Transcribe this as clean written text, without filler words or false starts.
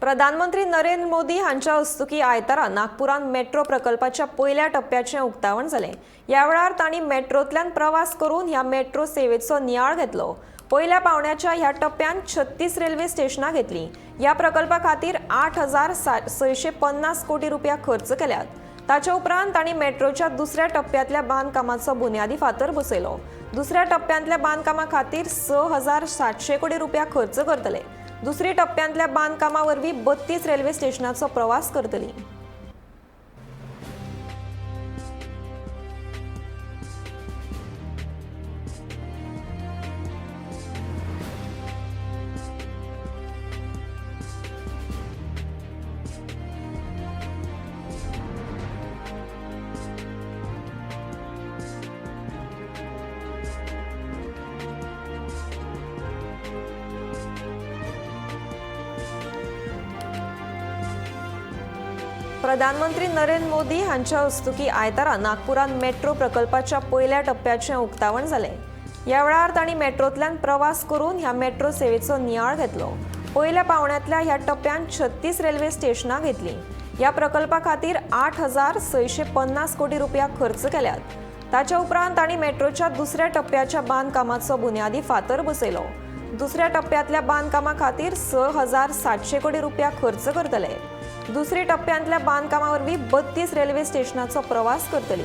प्रधानमंत्री नरेंद्र मोदी हांच्या हस्तुकी आयतारा नागपुरांत मेट्रो प्रकल्पाच्या पयल्या टप्प्याचें उक्तावण जालें. ह्या वेळार तांणी मेट्रोंतल्यान प्रवास करून ह्या मेट्रो सेवेचो नियाळ घेतलो. पयल्या पावंड्याच्या ह्या टप्प्यांत 36 रेल्वे स्टेशनां घेतलीं. ह्या प्रकल्पा खातीर 8650 कोटी रुपया खर्च केल्यात. ताच्या उपरांत तांणी मेट्रोच्या दुसऱ्या टप्प्यांतल्या बांदकामाचो बुन्यादी फातर बसयलो. दुसऱ्या टप्प्यांतल्या बांदकामा खातीर 6700 कोटी रुपया खर्च करतले. दुसरी टप्प्यांतल्या बांदकामा वरवीं 32 रेल्वे स्टेशनाचो प्रवास करतली. प्रधानमंत्री नरेंद्र मोदी हांच्या हस्तुकी आयतारा नागपुरांत मेट्रो प्रकल्पाच्या पयल्या टप्प्याचें उक्तावण जालें. ह्या वेळार तांणी मेट्रोंतल्यान प्रवास करून ह्या मेट्रो सेवेचो नियाळ घेतलो. पयल्या पावंड्यांतल्या ह्या टप्प्यांत 36 रेल्वे स्टेशनां घेतलीं. ह्या प्रकल्पा खातीर 8650 कोटी रुपया खर्च केल्यात. ताच्या उपरांत तांणी मेट्रोच्या दुसऱ्या टप्प्याच्या बांदकामाचो बुन्यादी फातर बसयलो. दुसऱ्या टप्प्यांतल्या बांदकामा खातीर 6700 कोटी रुपया खर्च करतले. दुसरी टप्प्यांतल्या बांदकामा वरवीं 32 रेल्वे स्टेशनाचो प्रवास करतली.